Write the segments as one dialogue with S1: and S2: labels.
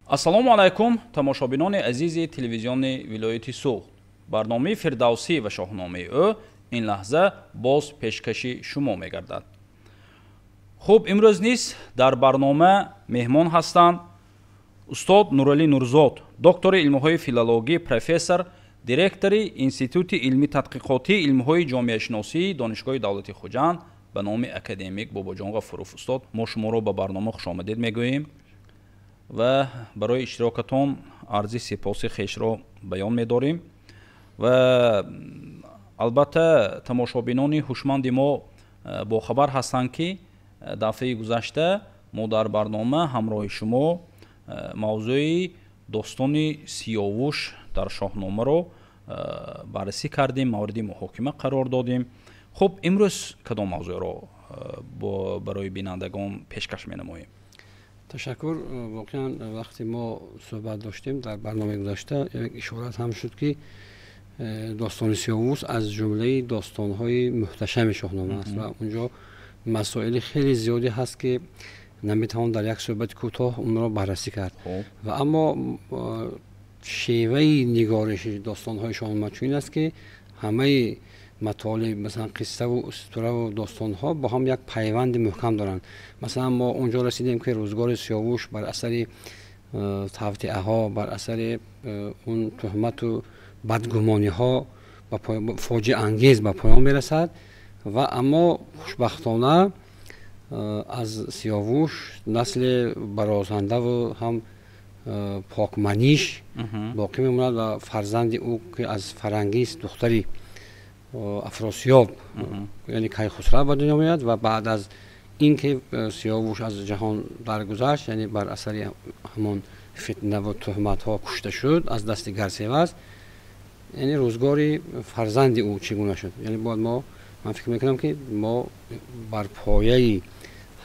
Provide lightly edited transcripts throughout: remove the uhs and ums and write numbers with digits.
S1: Ассалому алайкум, тамошобинони азизи телевизиони вилояти Суғд. Барномаи Фирдавсӣ ва шоҳномаи ӯ ин лаҳза боз пешкаши шумо мегардад. Хуб, имрӯз низ дар барнома меҳмон ҳастанд устод Нуралӣ Нурзод, доктори илмҳои филологӣ, профессор, директори Институти илмӣ тадқиқотии илмҳои ҷомеашиносии Донишгоҳи давлати Хуҷанд ба номи академик Бобоҷон Ғафуров. Устод, мо шуморо ба барнома хушомадед мегӯем ва барои иштирокатон арзи сипоси хешро баён медорем. Ва албатта, тамошобинони ҳушманди мо бохабар ҳастанд, ки дафъаи гузашта мо дар барнома ҳамроҳи шумо мавзӯи достони Сиёвуш дар Шоҳномаро баррасӣ кардем, мавриди муҳокима қарор додем. Хуб, имрӯз кадом мавзӯъро барои бинандагон пешкаш менамоем?
S2: Ташаккур. Воқеан, вақте мо суҳбат доштем дар барномаи гузашта, як ишорат ҳам шуд, ки достони Сиёвуш аз ҷумлаи достонҳои муҳташами Шоҳнома аст ва унҷо масоили хеле зиёде ҳаст, ки наметавон дар як суҳбати кӯтоҳ онро баррасӣ кард. Ва аммо шеваи нигориши достонҳои Шоҳнома чунин аст, ки ҳамаи матолиб, масалан, қиссаву устураву достонҳо бо ҳам як пайванди муҳкам доранд. Масалан, мо онҷо расидем, ки рӯзгори Сиёвуш бар асари тавтиаҳо, бар асари он туҳмату бадгумониҳо фоҷиаангез ба поён мерасад. Ва аммо хушбахтона аз Сиёвуш насли барозандаву ҳам покманиш боқӣ мемонад ва фарзанди ӯ, ки аз Фарангис, духтари Афросиёб, яъне Кайхусрав ба дунё меояд. Ва баъд аз ин ки Сиёвуш аз ҷаҳон даргузашт, яъне бар асари ҳамон фитнаву туҳматҳо кушта шуд аз дасти Гарсеваз, яъне рӯзгори фарзанди ӯ чӣ гуна шуд? Яъне бояд мо, ман фикр мекунам, ки мо бар пояи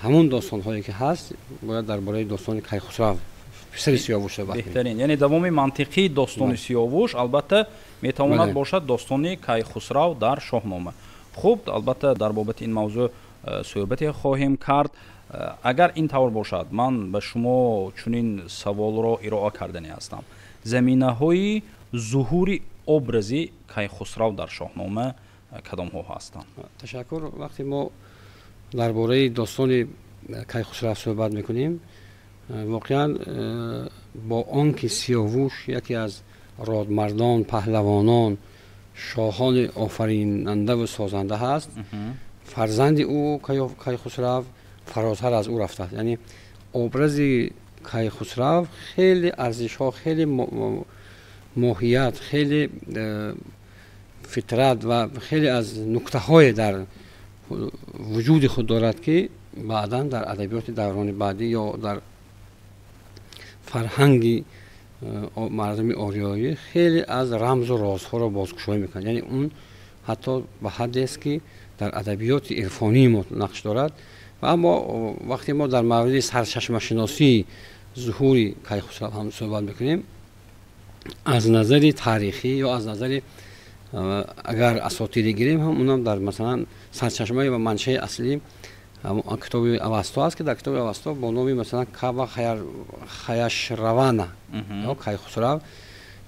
S2: ҳамон достонҳое ки ҳаст, бояд дар бораи достони Кайхусрав, писари Сиёвуш, суҳбат кунем.
S1: Беҳтарин. Яъне давоми мантиқии достони Сиёвуш, албатта, метавонад бошад достони Кайхусрав дар Шоҳнома. Хуб, албатта, дар бобати ин мавзӯъ суҳбате хоҳем кард. Агар ин тавр бошад, ман ба шумо чунин саволро ироа кардани ҳастам: заминаҳои зуҳури образи Кайхусрав дар Шоҳнома кадомҳо ҳастанд?
S2: Ташаккур. Вақте мо дар бораи достони Кайхусрав суҳбат мекунем, воқеан, бо он ки Сиёвуш яке аз родмардон, паҳлавонон, шоҳони офаринандаву созанда ҳаст, фарзанди ӯ Кайхусрав фаротар аз ӯ рафтааст. Яъне образи Кайхусрав хеле арзишҳо, хеле моҳият, хеле фитрат ва хеле аз нуктаҳое дар вуҷуди худ дорад, ки баъдан дар адабиёти даврони баъдӣ ё дар фарҳанги мардуми ориёӣ хеле аз рамзу розҳоро бозкушоӣ мекунад. Яъне он ҳатто ба ҳаддест, ки дар адабиёти ирфонии мо нақш дорад. Ва аммо вақте мо дар мавриди сарчашмашиносии зуҳури Кайхусрав ҳам суҳбат мекунем, аз назари таърихӣ ё аз назари агар асотирӣ гирем ҳам, унам дар, масалан, сарчашмаи ва маншаи аслӣ китоби Авасто аст, ки дар китоби Авасто бо номи, масалан, Кава Хаяшравана ё Кайхусрав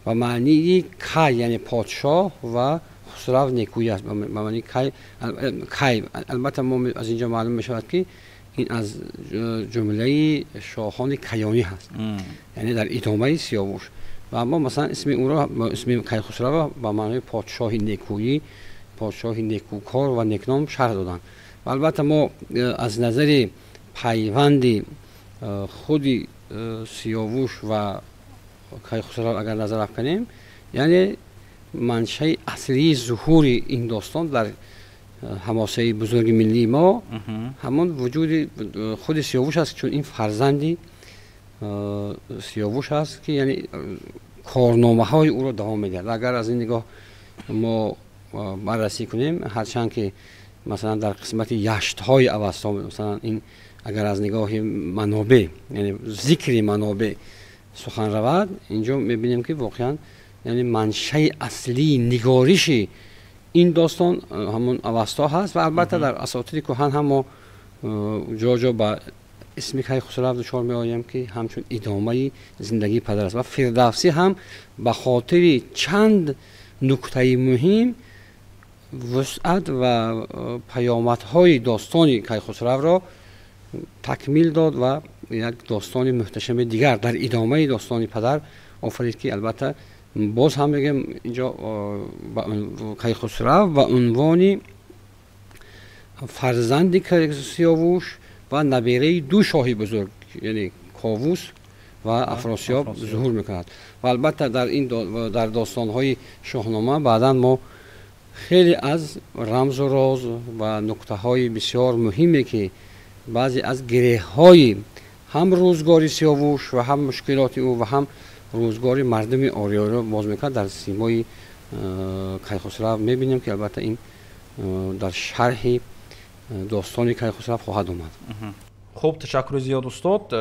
S2: ба маънии кай, яъне подшоҳ, ва хусрав некӯӣ аст, ба маънии кай, кай. Албатта, мо аз инҷо маълум мешавад, ки ин аз ҷумлаи шоҳони каёнӣ ҳаст, яъне дар идомаи Сиёвуш. Ва аммо, масалан, исми ӯро, исми Кайхусравро ба маънои подшоҳи некӯӣ, подшоҳи некӯкор ва некном шарҳ доданд. Ва албатта, мо аз назари пайванди худи Сиёвуш ва Кайхусрав агар назар афканем, яъне маншаи аслии зуҳури ин достон дар ҳамосаи бузурги миллии мо ҳамон вуҷуди худи Сиёвуш аст, чун ин фарзанди Сиёвуш аст, ки яъне корномаҳои ӯро давом медиҳад. Агар аз ин нигоҳ мо баррасӣ кунем, ҳарчанд ки, масалан, дар қисмати яштҳои Авасто, масалан, ин агар аз нигоҳи манобеъ, яъне зикри манобеъ сухан равад, инҷо мебинем, ки воқеан, яъне маншаи аслии нигориши ин достон ҳамон Авасто ҳаст. Ва албатта, дар асотири кӯҳан ҳам мо ҷо ҷо ба исми Кайхусрав дучор меоем, ки ҳамчун идомаи зиндагии падар аст. Ва Фирдавсӣ ҳам ба хотири чанд нуктаи муҳим вусъат ва паёмадҳои достони Кайхусравро такмил дод ва як достони муҳташами дигар дар идомаи достони падар офарид, ки албатта боз ҳам мегӯем, инҷо Кайхусрав ба унвони фарзанди Сиёвуш ва набераи ду шоҳи бузург, яъне Ковус ва Афросиёб, зуҳур мекунад. Ва албатта дар ин дар достонҳои Шоҳнома баъдан мо хеле аз рамзу роз ва нуктаҳои бисёр муҳиме, ки баъзе аз гиреҳҳои ҳам рӯзгори Сиёвуш ва ҳам мушкилоти ӯ ва ҳам рӯзгори мардуми ориёиро боз мекард, дар симои Кайхусрав мебинем, ки албатта ин дар шарҳи достони Кайхусрав хоҳад омад.
S1: Хуб, ташаккури зиёд, устод.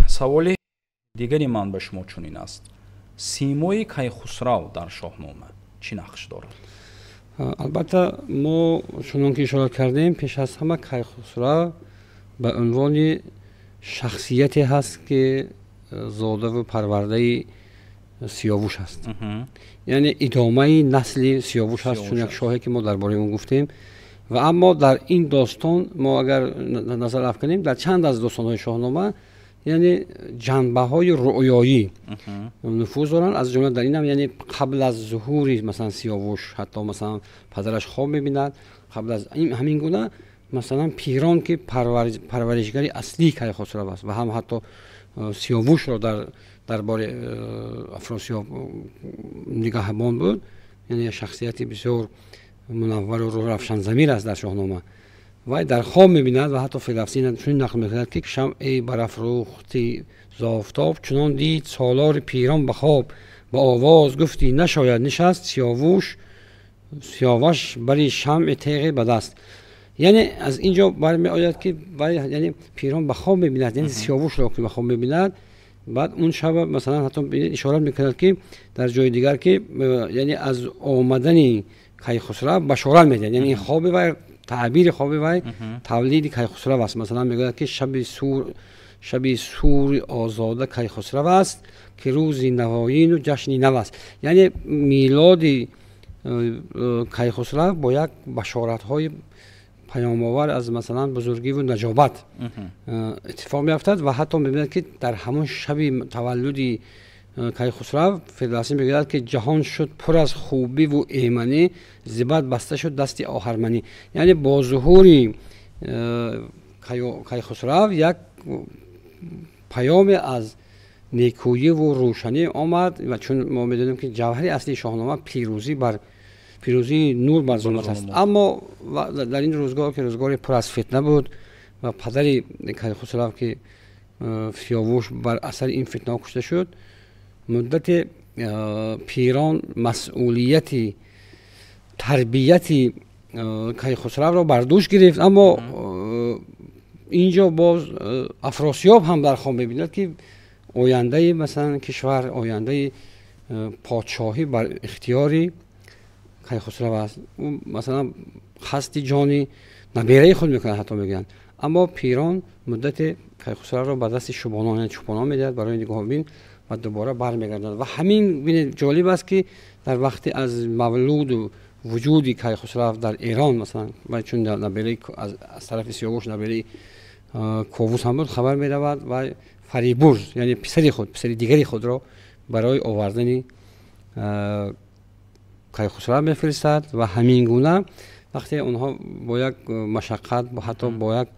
S1: Саволи дигари ман ба шумо чунин аст: симои Кайхусрав дар Шоҳнома чӣ нақш дорад?
S2: Албатта, мо чунон ки ишора кардем, пеш аз ҳама Кайхусрав ба унвони шахсияте ҳаст, ки зодаву парвардаи Сиёвуш аст, яъне идомаи насли Сиёвуш аст, чун як шоҳе, ки мо дар бораи он гуфтем. Ва аммо дар ин достон мо агар назар афканем, дар чанд аз достонҳои Шоҳнома, яъне ҷанбаҳои рӯёӣ нуфуз доранд, аз ҷумла дар инам, яъне қабл аз зуҳури, масалан, Сиёвуш, ҳатто, масалан, падараш хоб мебинад. Қабл аз ҳамин гуна, масалан, Пирон, ки парваришгари аслии Кайхосрав аст ва ҳам ҳатто Сиёвушро дар дарбори Афросиёб нигаҳбон буд, яъне шахсияти бисёр мунаввару равшанзамир аст дар Шоҳнома, вай дар хоб мебинад ва ҳатто Фирдавсӣ чунин нақл мекунад, ки шамъе барафрӯхти зофтоб, чунон дид солори Пирон ба хоб, ба овоз гуфти нашояд нишаст, Сиёвуш Сиёваш бари шамъи теғе ба даст. Яъне аз ин ҷо бармеояд, ки яъне Пирон ба хоб мебинад, яъне Сиёвушро ки ба хоб мебинад. Баъд он шаба, масалан, ҳатто ишора мекунад, ки дар ҷои дигар, ки яъне аз омадани Кайхусрав башорат медиҳад, яъне ин хоби вай, таъбири хоби вай тавлиди Кайхусрав аст. Масалан, мегӯяд, ки шаби сур, шаби сури озода Кайхусрав аст, ки рӯзи навоину ҷашни нав аст. Яъне милоди Кайхусрав бо як башоратҳои паёмовар аз, масалан, бузургиву наҷобат иттифоқ меафтад. Ва ҳатто мебинад, ки дар ҳамон шаби таваллуди Кайхусрав, Фирдавсӣ мегӯяд, ки ҷаҳон шуд пур аз хубиву эманӣ, зибат баста шуд дасти оҳарманӣ. Яъне бо зуҳури Кайхусрав як паёме аз некӯиву рӯшанӣ омад. Ва чун мо медонем, ки ҷавҳари аслии Шоҳнома пирӯзӣ бар пирӯзии нур бар зулмат аст, аммо дар ин рӯзгор, ки рӯзгори пур аз фитна буд ва падари Кайхусрав, ки Сиёвуш, бар асари ин фитнаҳо кушта шуд, муддате Пирон масъулияти тарбияти Кайхусравро бар дӯш гирифт. Аммо инҷо боз Афросиёб ҳам дар хоб мебинад, ки ояндаи, масалан, кишвар, ояндаи подшоҳӣ бар ихтиёри Кайхусрав аст. Ӯ, масалан, қасди ҷони набераи худ мекунад, ҳатто мегӯянд. Аммо Пирон муддате Кайхусравро ба дасти шубонон, яъне чӯпонон медиҳад барои нигоҳбин ва дубора бармегардад. Ва ҳамин, бинед, ҷолиб аст, ки дар вақте аз мавлуду вуҷуди Кайхусрав дар Эрон, масалан, чун набераи аз тарафи Сиёвуш, набераи Ковус ҳам буд, хабар меравад ва Фарибурз, яъне писари худ, писари дигари худро барои овардани Кайхусрав мефиристад. Ва ҳамин гуна вақте онҳо бо як машаққат, ҳатто бо як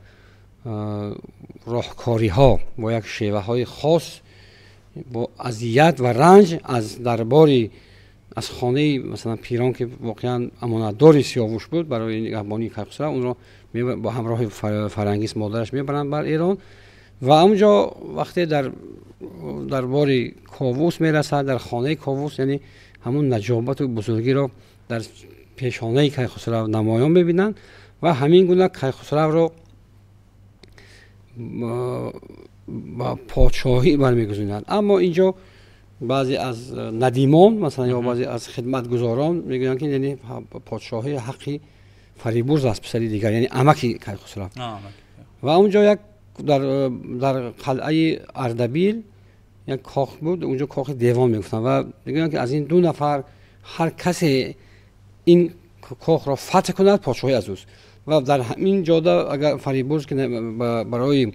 S2: роҳкориҳо, бо як шеваҳои хос, бо азият ва ранҷ аз дарбори, аз хонаи, масалан, Пирон, ки воқеан амонатдори Сиёвуш буд барои нигаҳбонии Кайхусрав, онро бо ҳамроҳи Фарангис модараш мебаранд бар Эрон. Ва онҷо вақте дар дарбори Ковус мерасад, дар хонаи Ковус, яъне ҳамун наҷобату бузургиро дар пешонаи Кайхусрав намоён мебинанд ва ҳамин гуна Кайхусравро ба подшоҳӣ бармегузинанд. Аммо инҷо баъзе аз надимон, масалан, ё баъзе аз хидматгузорон мегӯянд, ки яъне подшоҳӣ ҳаққи Фарибурз аст, писари дигар, яъне амаки Кайхусрав. Ва онҷо як Дар қалъаи Ардабил як кох буд, онҷо кохи девон мегуфтанд ва мегӯянд, ки аз ин ду нафар ҳар касе ин кохро фатҳ кунад, подшоҳӣ аз ӯст. Ва дар ҳамин ҷода агар Фарибурз, ки барои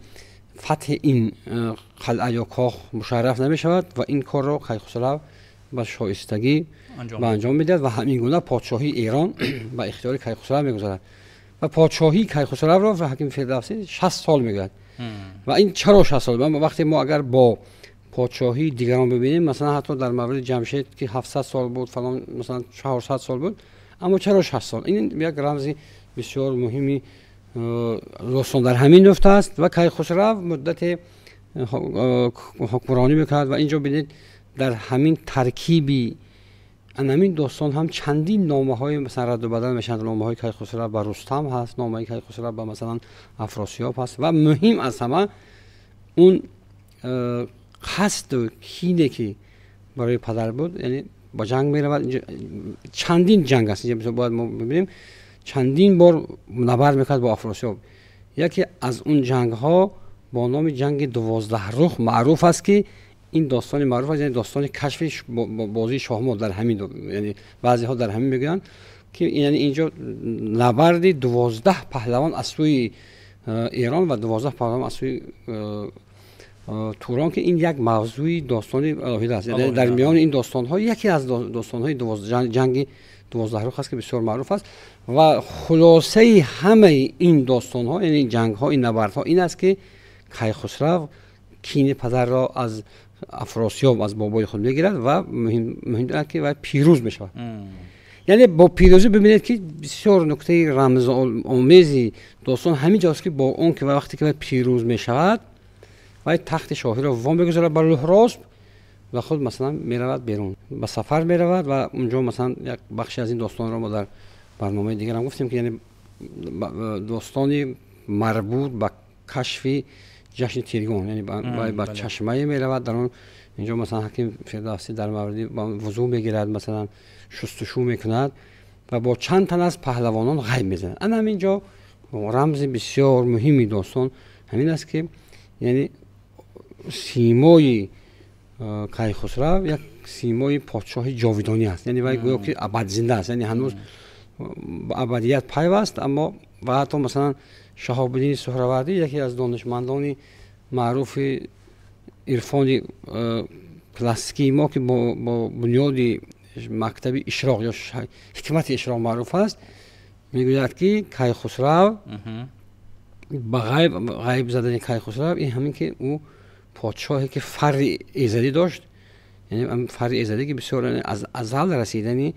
S2: фатҳи ин қалъа ё кох мушарраф намешавад, ва ин корро Кайхусрав ба шоистагӣ ба анҷом медиҳад ва ҳамин гуна подшоҳии Эрон ба ихтиёри Кайхусрав мегузарад. Ва подшоҳии Кайхусравро ҳаким Фирдавсӣ 60 сол мегӯяд. Ва ин чаро 60 сол? Вақте мо агар бо подшоҳии дигарон бибинем, масалан, ҳатто дар мавриди Ҷамшед, ки 700 сол буд, фалон, масалан, 400 сол буд, аммо чаро 60 сол? Ин як рамзи бисёр муҳими достон дар ҳамин нуқта аст. Ва Кайхусрав муддате ҳукмронӣ мекунад ва инҷо бинед, дар ҳамин таркиби ҳамин достон ҳам чандин номаҳои, масалан, радду бадал мешаванд. Номаҳои Кайхусрав ба Рустам ҳаст, номаи Кайхусрав ба, масалан, Афросиёб ҳаст. Ва муҳим аз ҳама он қасду кине, ки барои падар буд, яъне ба ҷанг меравад. Чандин ҷанг аст, инҷо бояд мо бибинем, чандин бор набард мекард бо Афросиёб. Яке аз он ҷангҳо бо номи ҷанги 12 рух маъруф аст, ки ин достони маъруф аст, яъне достони кашфи бозии шоҳмот дар ҳамин, яъне баъзеҳо дар ҳамин мегӯянд, ки яъне инҷо набарди 12 паҳлавон аз сӯи Эрон ва 12 паҳлавон аз сӯи Турон, ки ин як мавзӯи достони алоҳида аст. Дар миёни ин достонҳо яке аз достонҳои ҷанги 12 рух аст, ки бисёр маъруф аст. Ва хулосаи ҳамаи ин достонҳо, яъне ҷангҳо, ин набардҳо, ин аст, ки Кайхусрав кини падарро аз Афросиёб, аз бобои худ мегирад ва муҳим ки вай пирӯз мешавад. Яъне бо пирӯзӣ. Бибинед, ки бисёр нуктаи рамзомези достон ҳамин ҷост, ки бо он ки вақте ки вай пирӯз мешавад, вай тахти шоҳиро во мегузорад ба Луҳросп ва худ, масалан, меравад берун, ба сафар меравад. Ва унҷо, масалан, як бахши аз ин достонро мо дар барномаи дигарам гуфтем, ки яъне достони марбут ба кашфи ҷашни Тиргон, яъне ба чашмае меравад. Дар он инҷо, масалан, ҳаким Фирдавсӣ дар мавриди вузӯ мегирад, масалан, шустушӯ мекунад ва бо чанд тан аз паҳлавонон ғайб мезанад. Ана ҳамин ҷо рамзи бисёр муҳими достон ҳамин аст, ки яъне симои Кайхусрав як симои подшоҳи ҷовидонӣ аст, яъне вай гӯё ки абад зинда аст, яъне ҳанӯз ба абадият пайваст. Аммо ва ҳатто, масалан, Шаҳобиддини Суҳравардӣ, яке аз донишмандони маъруфи ирфони классикии мо, ки бо бунёди мактаби ишроқ ё ҳикмати ишроқ маъруф аст, мегӯяд, ки Кайхусрав ба ғайб задани Кайхусрав ин ҳамин, ки ӯ подшоҳе, ки фарри эзадӣ дошт, яъне фарри эзадӣ, ки бисёр аз азал расидани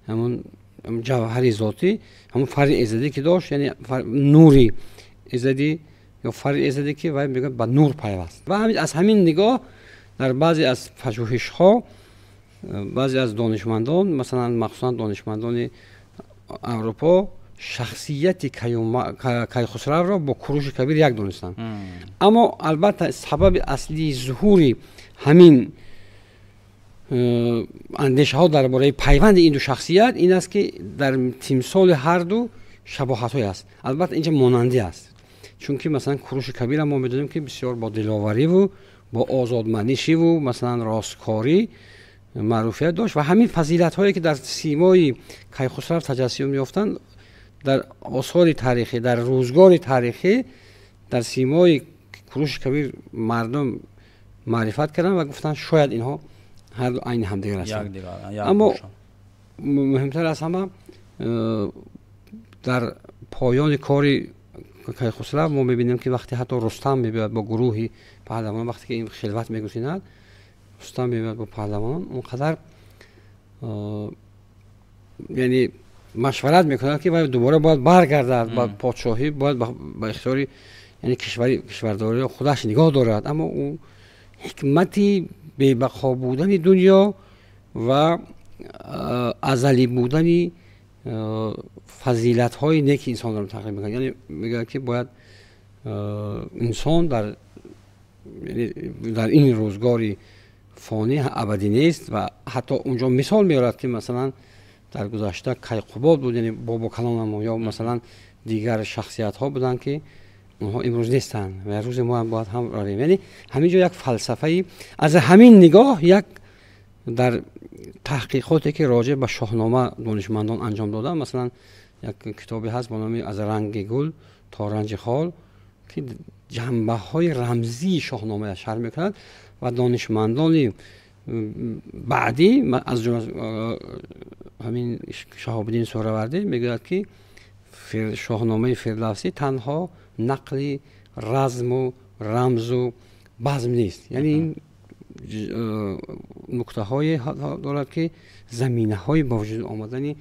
S2: ҳамон ҷавҳари зотӣ, ҳамон фарри эзадӣ, ки дошт, яъне нури эзадӣ ё фарри эзадӣ, ки вай мегӯяд ба нур пайваст. Ва аз ҳамин нигоҳ дар баъзе аз пажӯҳишҳо баъзе аз донишмандон, масалан, махсусан донишмандони Аврупо, шахсияти Кайхусравро бо Куруши Кабир як донистанд. Аммо албатта сабаби аслии зуҳури ҳамин андешаҳо дар бораи пайванди ин ду шахсият ин аст, ки дар тимсоли ҳарду шабоҳатҳое аст. Албатта, инҷа монандӣ аст, чунки, масалан, Куруши Кабира мо медонем, ки бисёр бо диловариву бо озодманишиву, масалан, росткорӣ маъруфият дошт. Ва ҳамин фазилатҳое, ки дар симои Кайхусрав таҷассум ёфтанд, дар осори таърихӣ, дар рӯзгори таърихӣ дар симои Куруши Кабир мардум маърифат карданд ва гуфтанд, шояд инҳо ҳарду айни ҳамдигар ҳастанд. Аммо муҳимтар аз ҳама, дар поёни кори Кайхусрав мо мебинем, ки вақте ҳатто Рустам мебиёяд бо гурӯҳи паҳлавонон, вақте ки ин хилват мегузинад, Рустам мебиёяд бо паҳлавонон, он қадар яъне машварат мекунад, ки вай дубора бояд баргардад ба подшоҳӣ, бояд ба ихтиёри, яъне кишвари кишвардориро худаш нигоҳ дорад. Аммо ӯ ҳикмати бебақо будани дунё ва азалӣ будани фазилатҳои неки инсонро тақдим мекунад, яъне мегӯяд, ки бояд инсон дар ин рӯзгори фонӣ абадӣ нест. Ва ҳатто унҷо мисол меорад, ки, масалан, дар гузашта Кайқубод буд, яъне бобокалонамо, ё, масалан, дигар шахсиятҳо буданд, ки Онҳо имрӯз нестанд ва рӯзе мо ҳам бояд ҳам равем. Яъне ҳамин ҷо як фалсафаи аз ҳамин нигоҳ як дар таҳқиқоте ки роҷеъ ба Шоҳнома донишмандон анҷом доданд, масалан як китобе ҳаст бо номи «Аз ранги гул то ранҷи хол», ки ҷанбаҳои рамзии Шоҳномаро шарҳ мекунад ва донишмандони баъдӣ аз ҷумла ҳамин Шаҳобиддин Суҳравардӣ мегӯяд, ки Шоҳномаи Фирдавсӣ танҳо нақли разму рамзу базм нест, яъне ин нуктаҳое дорад, ки заминаҳои ба вуҷуд омадани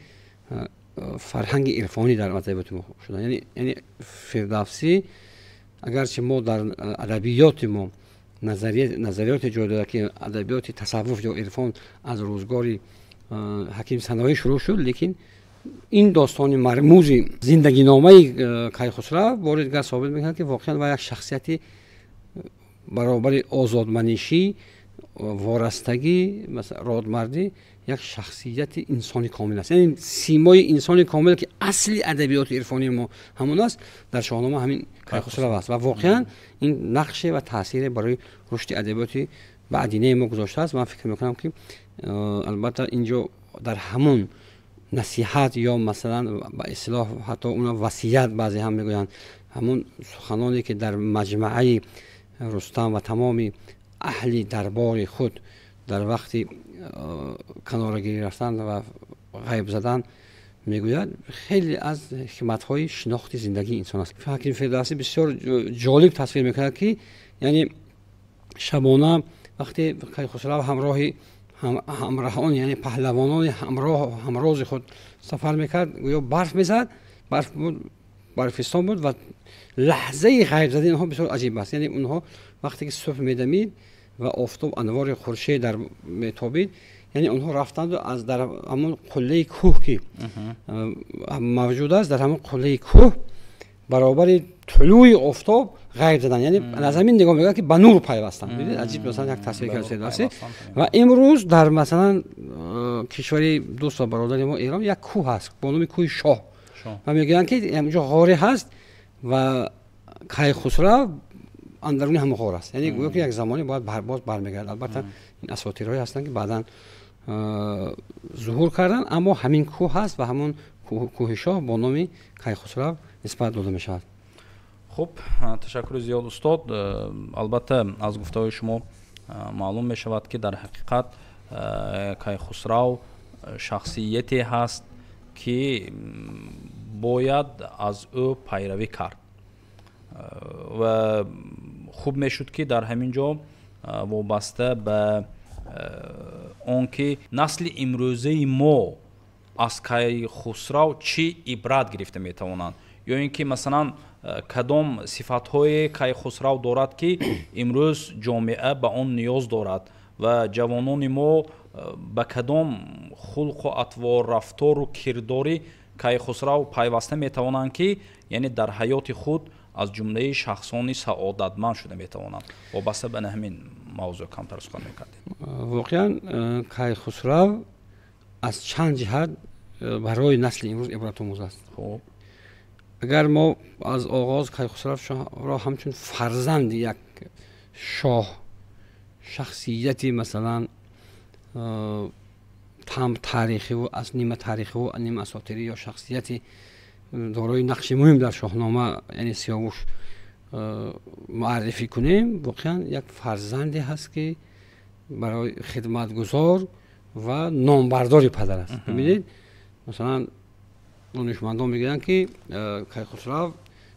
S2: фарҳанги ирфонӣ дар адабиёти мо шуда. Яъне Фирдавсӣ, агарчи мо дар адабиёти мо назариёте ҷой дорад, ки адабиёти тасаввуф ё ирфон аз рӯзгори Ҳаким Саноӣ шурӯъ шуд, лекин ин достони мармузи зиндагиномаи Кайхусрав бори дигар собит мекунад, ки воқеан ва як шахсияти баробари озодманишӣ, ворастагӣ, родмардӣ, як шахсияти инсони комил аст. Яъне симои инсони комил, ки асли адабиёти ирфонии мо ҳамон аст, дар Шоҳнома ҳамин Кайхусрав аст ва воқеан ин нақше ва таъсире барои рушди адабиёти баъдинаи мо гузоштааст. Ман фикр мекунам, ки албатта ин ҷо дар ҳамон насиҳат ё масалан ба истилоҳ ҳатто уна васият баъзе ҳам мегӯянд, ҳамон суханоне, ки дар маҷмаъаи Рустам ва тамоми аҳли дарбори худ дар вақти канорагирӣ рафтан ва ғайб задан мегӯяд, хеле аз ҳикматҳои шинохти зиндагии инсон аст. Ҳаким Фирдавсӣ бисёр ҷолиб тасвир мекунад, ки яъне шабона вақте Кайхусрав ҳамроҳи ҳамраҳон, яъне паҳлавонони ҳамрози худ сафар мекард, гӯё барф мезад, барф буд, барфистон буд ва лаҳзаи ғайб задани онҳо бисёр аҷиб аст. Яъне онҳо вақте ки субҳ медамид ва офтоб анвори хуршед дар метобид, яъне онҳо рафтанду аз дар ҳамон қуллаи кӯҳ, ки мавҷуд аст, дар ҳамон қуллаи кӯҳ баробари тулӯи офтоб ғайб задан. Яъне аз ҳамин нигоҳ мегӯяд, ки ба нур пайвастанд. Аҷиб, масалан як тасвир кард Фирдавсӣ. Ва имрӯз дар масалан кишвари дӯст ва бародари мо Эрон як кӯҳ ҳаст бо номи кӯҳи Шоҳ ва мегӯянд, ки инҷо ғоре ҳаст ва Кайхусрав андаруни ҳамон ғор аст. Яъне гӯё ки як замоне бояд боз бармегардад. Албатта ин асотирҳое ҳастанд, ки баъдан зуҳур карданд, аммо ҳамин кӯҳ ҳаст ва ҳамон кӯҳи Шоҳ бо номи Кайхусрав нисбат дода мешавад.
S1: Хуб, ташаккури зиёд, устод. Албатта аз гуфтаҳои шумо маълум мешавад, ки дар ҳақиқат Кайхусрав шахсияте ҳаст, ки бояд аз ӯ пайравӣ кард ва хуб мешуд, ки дар ҳамин ҷо вобаста ба он ки насли имрӯзаи мо аз Кайхусрав чӣ ибрат гирифта метавонанд ё ин ки масалан кадом сифатҳое Кайхусрав дорад, ки имрӯз ҷомеа ба он ниёз дорад ва ҷавонони мо ба кадом хулқу атвор, рафтору кирдори Кайхусрав пайваста метавонанд, ки яъне дар ҳаёти худ аз ҷумлаи шахсони саодатманд шуда метавонанд. Вобаста ба ҳамин мавзӯъ камтар сухан мекардем.
S2: Воқеан Кайхусрав аз чанд ҷиҳат барои насли имрӯз ибратомӯз аст. Агар мо аз оғоз Кайхусравро ҳамчун фарзанди як шоҳ, шахсияти масалан там таърихиву аз нима таърихиву нима асотирӣ ё шахсияти дорои нақши муҳим дар Шоҳнома, яъне Сиёвуш, муаррифӣ кунем, воқеан як фарзанде ҳаст, ки барои хидматгузор ва номбардори падар аст. Бибинед, масалан донишмандон мегӯянд, ки Кайхусрав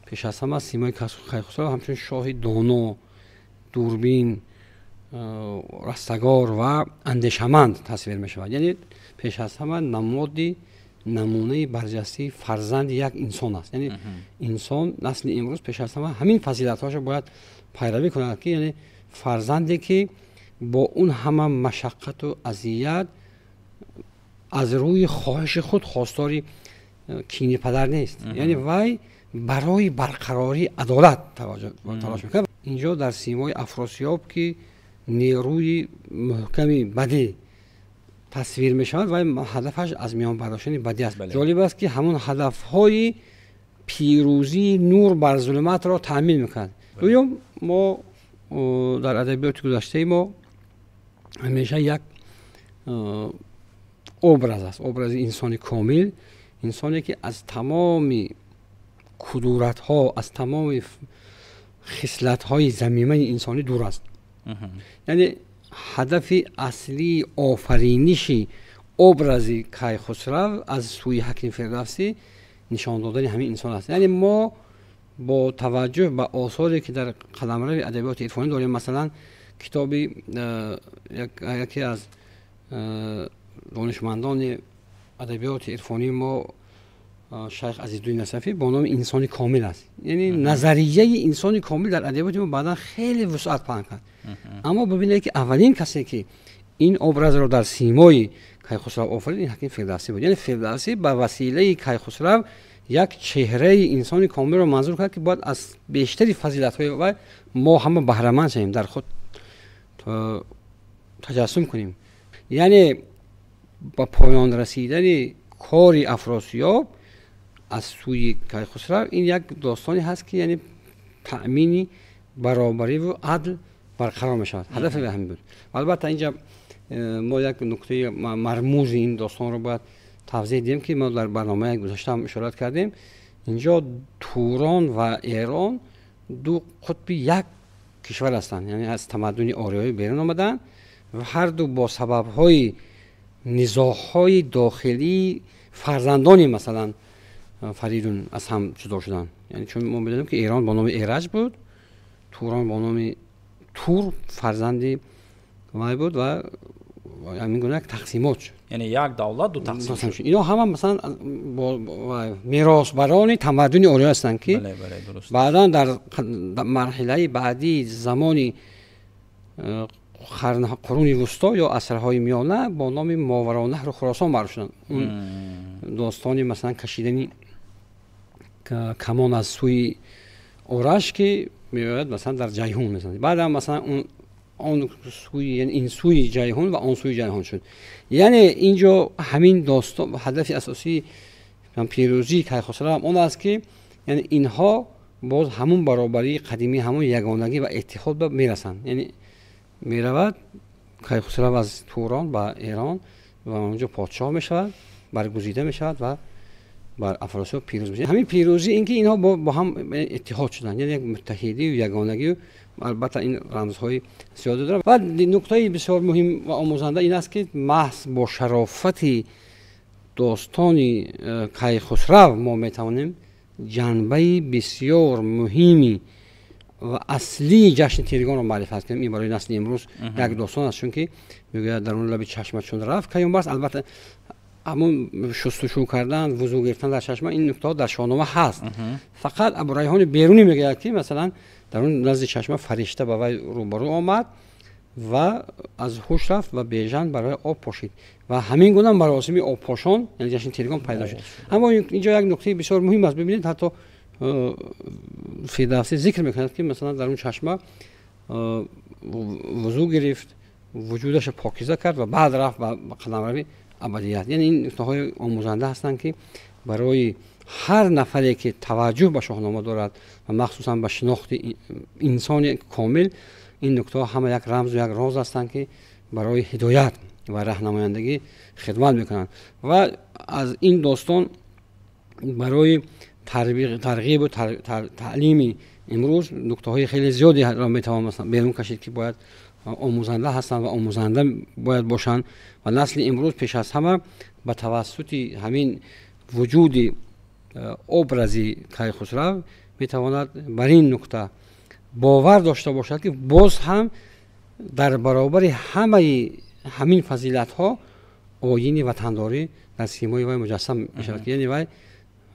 S2: пеш аз ҳама симои Кайхусрав ҳамчун шоҳи доно, дурбин, растагор ва андешаманд тасвир мешавад. Яъне пеш аз ҳама намоди намунаи барҷастаи фарзанди як инсон аст. Яъне инсон, насли имрӯз пеш аз ҳама ҳамин фазилатҳоашро бояд пайравӣ кунад, ки яъне фарзанде, ки бо он ҳама машаққату азият аз рӯи хоҳиши худ хостори кини падар нест, яъне вай барои барқарории адолат талош мекунад. Инҷо дар симои Афросиёб, ки нерӯи муҳками бадӣ тасвир мешавад, вай ҳадафаш аз миён бардоштани бадӣ аст. Ҷолиб аст, ки ҳамон ҳадафҳои пирӯзии нур бар зулматро таъмин мекунад. Дуюм, мо дар адабиёти гузаштаи мо ҳамеша як образ аст, образи инсони комил, инсоне ки аз тамоми кудуратҳо, аз тамоми хислатҳои замимаи инсонӣ дур аст. Яъне ҳадафи аслии офариниши образи Кайхусрав аз сӯи Ҳаким Фирдавсӣ нишон додани ҳамин инсон аст. Яъне мо бо таваҷҷӯҳ ба осоре ки дар қаламрави адабиёти ирфонӣ дорем, масалан китоби яке аз донишмандони адабиёти ирфонии мо Шайх Азизуддин Насафӣ бо номи инсони комил аст. Яъне назарияи инсони комил дар адабиёти мо баъдан хеле вусъат паҳн кард. Аммо бибинед ки аввалин касе ки ин образро дар симои Кайхусрав офарид, ин Ҳаким Фирдавсӣ буд. Яъне Фирдавсӣ ба василаи Кайхусрав як чеҳраи инсони комилро манзур кард ки бояд аз бештари фазилатҳои вай мо ҳама баҳраманд шавем, дар худ таҷассум кунем. Яъне ба поён расидани кори Афросиёб аз сӯи Кайхусрав ин як достоне ҳаст ки яъне таъмини баробариву адл барқарор мешавад. Ҳадафи ҳамин буд. Албатта инҷа мо як нуктаи мармузи ин достонро бояд тавзеҳ диҳем ки мо дар барномаи гузашта ҳам ишорат кардем. Инҷо Турон ва Эрон ду қутби як кишвар ҳастанд, яъне аз тамаддуни ориёӣ берун омаданд ва ҳар ду бо сабабҳои низоъҳои дохилии фарзандони масалан Фаридун аз ҳам ҷудо шуданд. Яъне чун мо медонем ки Эрон бо номи Эраҷ буд, Турон бо номи Тур фарзанди вай буд ва ҳамин гуна як тақсимот шуд.
S1: Яъне як давлат ду тақсим
S2: шуд. Ино ҳама масалан меросбарони тамаддуни ориё ҳастанд ки баъдан дар марҳилаи баъдии замони қуруни вусто ё асрҳои миёна бо номи Моваронаҳру Хуросон маъруф шуданд. Он достони масалан кашидани камон аз сӯи Ораш ки меояд масалан дар Ҷайҳун мезанад. Баъдам масалан он сӯи, яъне ин сӯи Ҷайҳун ва он сӯи Ҷайҳун шуд. Яъне инҷо ҳамин достон ҳадафи асосии пирӯзии Кайхусрав он аст ки яъне инҳо боз ҳамун баробарии қадимӣ, ҳамун ягонагӣ ва иттиҳод ба мерасанд. Яъне меравад Кайхусрав аз Турон ба Эрон ва онҷо подшоҳ мешавад, баргузида мешавад ва бар Афросиёб пирӯз мешавад. Ҳамин пирӯзӣ ин ки инҳо бо ҳам иттиҳод шуданд, яъне як муттаҳидию ягонагию. Албатта ин рамзҳои зиёде дорад. Ва нуктаи бисёр муҳим ва омӯзанда ин аст ки маҳз бо шарофати достони Кайхусрав мо метавонем ҷанбаи бисёр муҳими ва аслии ҷашни Тиргонро маърифат кунем. Ин барои насли имрӯз як достон аст, чунки мегӯяд дар он лаби чашма чун рафт Каюмбарс. Албатта ҳамун шустушӯ кардан, вузӯ гирифтан дар чашма, ин нуктаҳо дар Шоҳнома ҳаст. Фақат Абурайҳони Берунӣ мегӯяд ки масалан дар он назди чашма фаришта ба вай рӯбарӯ омад ва аз ҳуш рафт ва Бежан барои об пошид ва ҳамин гуна маросими обпошон, яъне ҷашни Тиргон пайдо шуд. Аммо инҷо як нуктаи бисёр муҳим аст. Бибинед, ҳатто Фирдавсӣ зикр мекунад ки масалан дар он чашма вузӯ гирифт, вуҷудашро покиза кард ва баъд рафт ба қаламрави абадият. Яъне ин нуктаҳои омӯзанда ҳастанд ки барои ҳар нафаре ки таваҷҷӯҳ ба Шоҳнома дорад ва махсусан ба шинохти инсони комил, ин нуктаҳо ҳама як рамзу як роз ҳастанд ки барои ҳидоят ва раҳнамояндагӣ хидмат мекунанд. Ва аз ин достон барои тарғибу таълими имрӯз нуктаҳои хеле зиёдеро метавон берун кашид ки бояд омӯзанда ҳастанд ва омӯзанда бояд бошанд. Ва насли имрӯз пеш аз ҳама ба тавассути ҳамин вуҷуди образи Кайхусрав метавонад бар ин нукта бовар дошта бошад ки боз ҳам дар баробари ҳамаи ҳамин фазилатҳо оини ватандорӣ дар симои вай муҷассам мешавад, ки яъне вай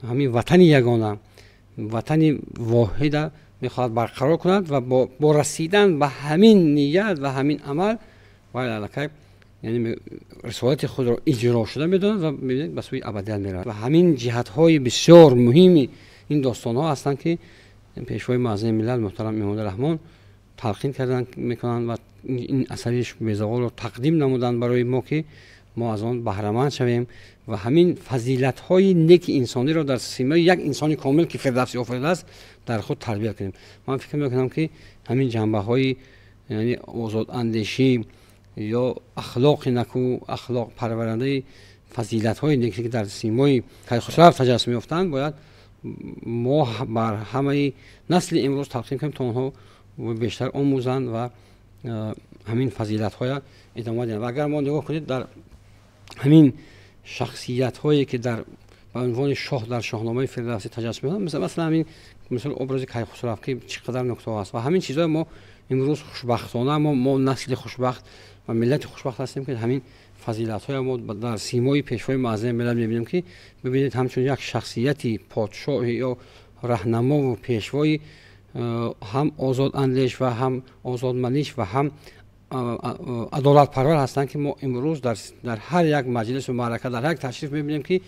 S2: ҳамин ватани ягона, ватани воҳида мехоҳад барқарор кунад ва бо расидан ба ҳамин ният ва ҳамин амал вай аллакай яъне рисолати худро иҷро шуда медонад ва ба сӯи абадият меравад. Ва ҳамин ҷиҳатҳои бисёр муҳими ин достонҳо ҳастанд ки пешвои муаззами миллат муҳтарам Эмомалӣ Раҳмон талқин кардан мекунанд ва ин асари безаволро тақдим намуданд барои мо ки мо аз он баҳраманд шавем ва ҳамин фазилатҳои неки инсониро дар симои як инсони комил, ки Фирдавсӣ офаридааст, дар худ тарбия кунем. Ман фикр мекунам, ки ҳамин ҷанбаҳои, яъне озодандешӣ ё ахлоқи наку, ахлоқ парварандаи фазилатҳои неке, ки дар симои Кайхусрав таҷассум меёфтанд, бояд мо бар ҳамаи насли имрӯз талқин кунем, то онҳо бештар омӯзанд ва ҳамин фазилатҳоя идома диҳанд. Ва агар мо нигоҳ кунед дар ҳамин шахсиятҳое, ки дар ба унвони шоҳ дар Шоҳномаи Фирдавсӣ таҷассум меёбанд, масалан ҳамин мисол образи Кайхусрав, ки чӣ қадар нуктаҳо аст, ва ҳамин чизҳое мо имрӯз хушбахтона мо насли хушбахт ва миллати хушбахт ҳастем, ки ҳамин фазилатҳоя мо дар симои пешвои муаззами миллат мебинем, ки бибинед, ҳамчун як шахсияти подшоҳи ё раҳнамову пешвои ҳам озодандеш ва ҳам озодманиш ва ҳам адолатпарвар ҳастанд, ки мо имрӯз дар ҳар як маҷлису маърака, дар ҳар як ташриф мебинем, ки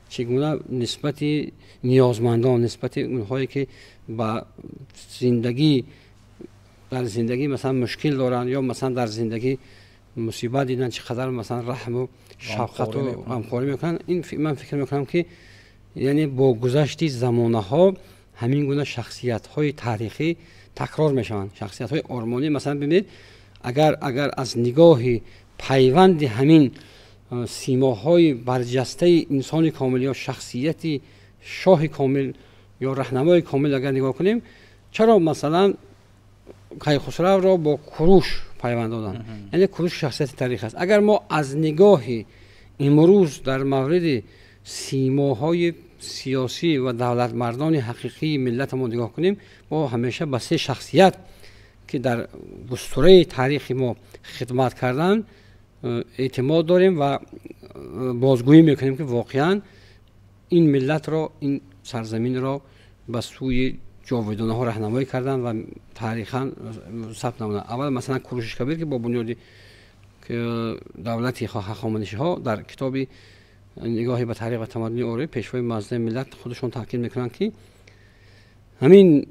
S2: чӣ гуна нисбати ниёзмандон, нисбати онҳое, ки ба зиндагӣ, дар зиндагӣ масалан мушкил доранд ё масалан дар зиндагӣ мусибат диданд, чӣ қадар масалан раҳму шафқату ғамхорӣ мекунанд. Ин ман фикр мекунам, ки яъне бо гузашти замонаҳо ҳамин гуна шахсиятҳои таърихӣ такрор мешаванд, шахсиятҳои ормонӣ. Масалан бибинед, агар аз нигоҳи пайванди ҳамин симоҳои барҷастаи инсони комил ё шахсияти шоҳи комил ё раҳнамои комил агар нигоҳ кунем, чаро масалан Кайхусравро бо Куруш пайванд доданд? Яъне Куруш шахсияти таърих аст. Агар мо аз нигоҳи имрӯз дар мавриди симоҳои сиёсӣ ва давлатмардони ҳақиқии миллатамон нигоҳ кунем, мо ҳамеша ба се шахсият, ки дар густураи таърихи мо хидмат карданд, эътимод дорем ва бозгӯӣ мекунем, ки воқеан ин миллатро, ин сарзаминро ба сӯи ҷовидонаҳо раҳнамоӣ карданд ва таърихан сабт намуданд. Аввал масалан Куруши Кабир, ки бо бунёди давлати ҳахоманишиҳо дар китоби «Нигоҳе ба таърих ва тамаддуни ориёӣ» пешвои муаззами миллат худашон таъкид мекунанд, ки ҳамин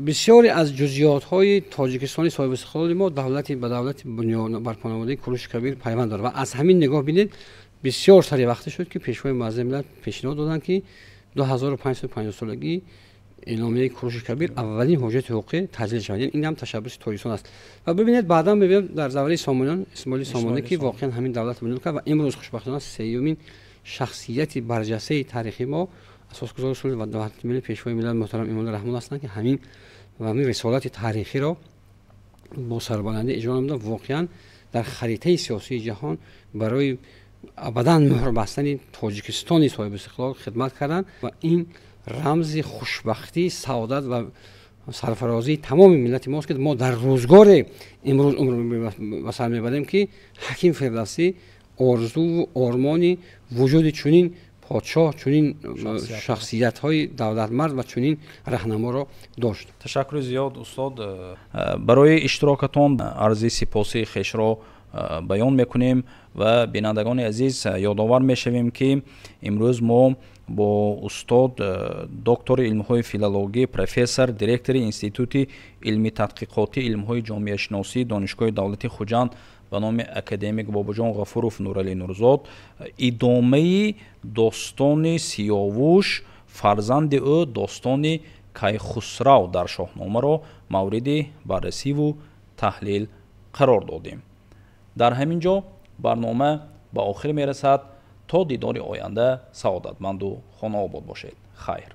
S2: бисёре аз ҷузъиётҳои Тоҷикистони соҳибистиқлоли мо давлати ба давлати барпонамудаи Куруши Кабир пайванд дорад. Ва аз ҳамин нигоҳ бинед, бисёр сари вақте шуд, ки пешвои муаззами миллат пешниҳод доданд, ки 2550 солагии эъломияи Куруши Кабир аввалин ҳуҷҷати ҳуқуқӣ таҷлил шавад. Ин ҳам ташаббуси Тоҷикистон аст. Ва бибинед, баъдан мебинем дар давраи Сомониён Исмоили Сомонӣ, ки воқеан ҳамин давлат бунёд кард ва имрӯз хушбахтона сеюмин шахсияти барҷастаи таърихи мо, асосгузори сулҳ ва ваҳдати миллӣ, пешвои миллат муҳтарам Эмомалӣ Раҳмон ҳастанд, ки ҳамин ва ҳамин рисолати таърихиро бо сарбаландӣ иҷро намуда, воқеан дар харитаи сиёсии ҷаҳон барои абадан муҳр бастани Тоҷикистони соҳибистиқлол хидмат карданд. Ва ин рамзи хушбахтӣ, саодат ва сарфарозии тамоми миллати мост, ки мо дар рӯзгоре имрӯз умр ба сар мебарем, ки ҳаким Фирдавсӣ орзуву ормони вуҷуди чунин подшоҳ, чунин шахсиятҳои давлатмард ва чунин раҳнаморо дошт.
S1: Ташаккури зиёд, устод, барои иштирокатон. Арзи сипоси хешро баён мекунем ва бинандагони азиз, ёдовар мешавем, ки имрӯз мо бо устод, доктори илмҳои филологӣ, профессор, директори Институти илми тадқиқотии илмҳои ҷомеашиносии Донишгоҳи давлати Хуҷанд ба номи академик Бобоҷон Ғафуров Нуралӣ Нурзод идомаи достони Сиёвуш, фарзанди ӯ, достони Кайхусрав дар Шоҳномаро мавриди баррасиву таҳлил қарор додем. Дар ҳамин ҷо барнома ба охир мерасад. То дидори оянда саодатманду хонаобод бошед. Хайр.